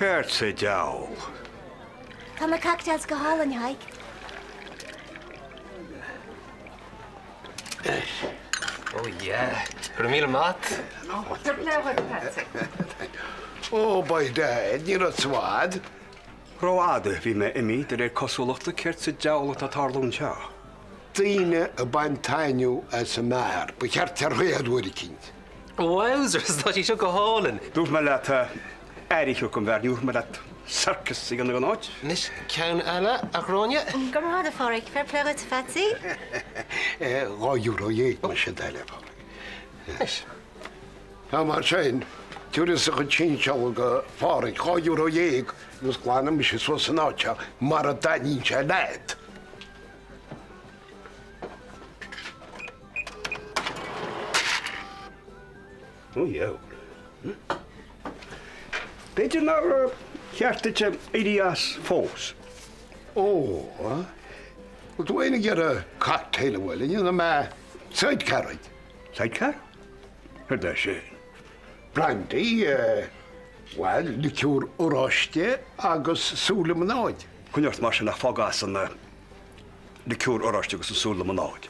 Céard sa diabhal? Tá na cocktails go hálainn, a Thaidhg. Oh yeah. Go raibh míle maith. Fair play dhuit, Patsy. Ó, by dad, ní raibh tú i bhfad. Rófhada a bhí mé imithe, de réir cosúlachta, céard sa diabhal atá ag tarlú anseo? Daoine ag baint taitneamh as an mbeár. Ba cheart ar thaobh uair eicínt. Wowzers, tá sí seo go hálainn! Dúirt mé leat aire a thabhairt don bheár, ní dúirt mé leat circus a dhéanamh den áit. Anois ceann eile, a Ghráinne. Go raibh maith agat, a Phádraig. Fair play dhuit, a Phatsy. €12 mar sin eile, a Phádraig. Anois. Tá mar sin, tabharfadsa a chuid sinseála do Phádraig, €12 agus glanfaidh mise suas an áit seo mara dtaitníonn sé leat. Ó dheabhail. B'fhéidir nár cheart duit éirí as fós. Ó, bhfuil tú féin ag iarraidh cocktail an bhfuil? An ndéanfaidh mé sidecar duit. Sidecar? Céard é sin? Brandy, bhuel, liqueur oráiste agus sú liomanáid. Coinnigh ort mar sin ach fág as an liqueur oráiste agus an sú liomanáid.